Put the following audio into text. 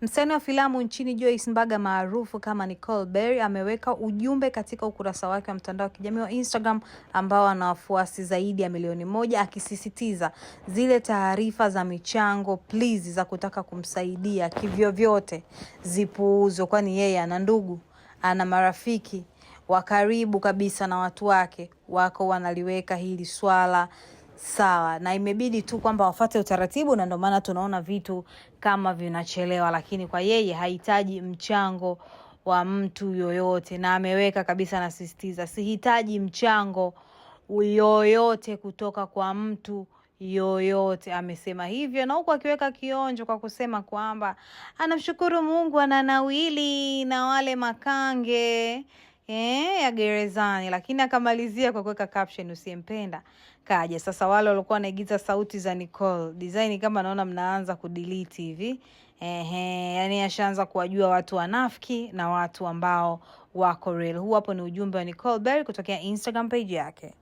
Msanii wa filamu nchini Joyce Mbaga maarufu kama Nicole Berry ameweka ujumbe katika ukurasa wake wa mtandao wa kijamii wa Instagram ambao ana wafuasi zaidi ya 1 milioni, akisisitiza zile taarifa za michango please za kutaka kumsaidia kivyovyote zipuuzwe, kwani yeye ana ndugu, ana marafiki wa karibu kabisa na watu wake wako wanaliweka hili swala sawa, na imebidi tu kwamba wafate utaratibu, na ndio maana tunaona vitu kama vinachelewa, lakini kwa yeye hahitaji mchango wa mtu yoyote, na ameweka kabisa, anasisitiza sihitaji mchango yoyote kutoka kwa mtu yoyote. Amesema hivyo na huku akiweka kionjo kwa kusema kwamba anamshukuru Mungu ananawili na wale makange ya gerezani, lakini akamalizia kwa kuweka caption usiyempenda kaja. Sasa wale walikuwa wanaigiza sauti za Nicole design, kama naona mnaanza kudelete hivi. Ehe, yani ashaanza kuwajua watu wanafiki na watu ambao wako real. Huu hapo ni ujumbe wa Nicole Berry kutokea Instagram page yake.